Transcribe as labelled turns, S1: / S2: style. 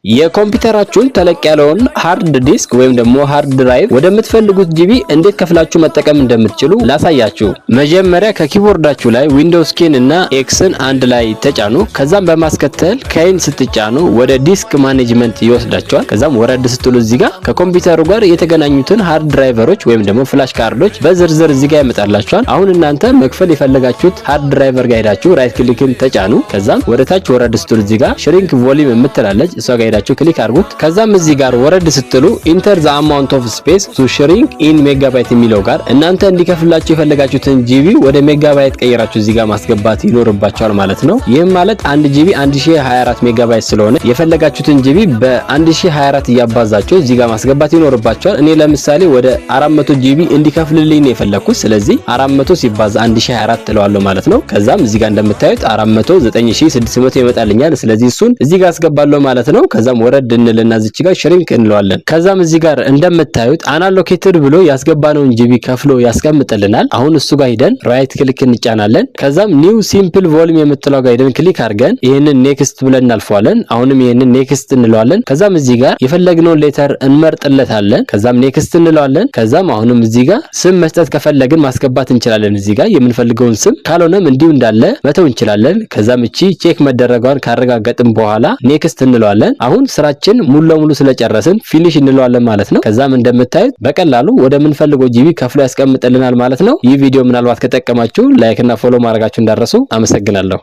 S1: የኮምፒውተራችሁን ተለቅ ያለውን hard disk ወይም ደግሞ hard drive ወደምትፈልጉት GB እንዴት ከፍላችሁ መጠቀም እንደምትችሉ ላሳያችሁ። መጀመሪያ ከ keyboard ኣችሁ ላይ Windows key ን እና X ን አንድ ላይ ተጫኑ። ከዛም በማስከተል K ን ስትጫኑ ወደ disk management ይወስዳችኋል። ከዛም ወረድ ስትሉ እዚህ ጋር ከኮምፒውተሩ ጋር የተገናኙትን hard driver ኦች ወይም ደግሞ flash card ኦች በዝርዝር እዚህ ጋር ያመጣላችኋል። አሁን እናንተ መክፈል የፈለጋችሁት hard driver ጋር ሄዳችሁ right click ን ተጫኑ። ከዛም ወደ ታች ወረድ ስትሉ እዚህ ጋር shrink volume የምትላለች፣ እሷ ጋር ሄዳችሁ click አድርጉት። ከዛም እዚህ ጋር ወረድ ስትሉ "Enter the amount of space to shrink in megabyte" የሚለው ጋር እናንተ እንዲከፍላችሁ የፈለጋችሁትን GB ወደ ሜጋባይት ቀይራችሁ እዚህ ጋር ማስገባት ይኖርባችኋል ማለት ነው። ይህም ማለት 1 GB 1024 ሜጋባይት ስለሆነ የፈለጋችሁትን GB በ1024 እያባዛችሁ እዚህ ጋር ማስገባት ይኖርባችኋል። እኔ ለምሳሌ ወደ 400 GB እንዲከፍልልኝ ነው የፈለግኩት። ስለዚህ 400 ሲባዛ 1024 እለዋለሁ ማለት ነው። ከዛም እዚህ ጋር እንደምታዩት 409,600 ይመጣልኛል። ስለዚህ እሱን እዚህ ጋር አስገባለሁ ማለት ነው። ከዛም ወረድ እንልና እዚች ጋር shrink እንለዋለን። ከዛም እዚህ ጋር እንደምታዩት unallocated ብሎ ያስገባነውን GB ከፍሎ ያስቀምጥልናል። አሁን እሱ ጋር ሂደን right click እንጫናለን። ከዛም new simple volume የምትለው ጋር ሂደን click አድርገን ይህንን next ብለን እናልፈዋለን። አሁንም ይህንን next እንለዋለን። ከዛም እዚህ ጋር የፈለግነውን letter እንመርጥለታለን። ከዛም next እንለዋለን። ከዛም አሁንም እዚህ ጋር ስም መስጠት ከፈለግን ማስገባት እንችላለን። እዚህ ጋር የምንፈልገውን ስም፣ ካልሆነም እንዲሁ እንዳለ መተው እንችላለን። ከዛም እቺ check መደረጓን ካረጋገጥን በኋላ next እንለዋለን። አሁን ስራችን ሙሉ ለሙሉ ስለጨረስን finish እንለዋለን ማለት ነው። ከዛም እንደምታዩት በቀላሉ ወደምንፈልገው GB ከፍሎ ያስቀምጥልናል ማለት ነው። ይህ ቪዲዮ ምናልባት ከጠቀማችሁ like እና follow ማድረጋችሁ እንዳትረሱ። አመሰግናለሁ።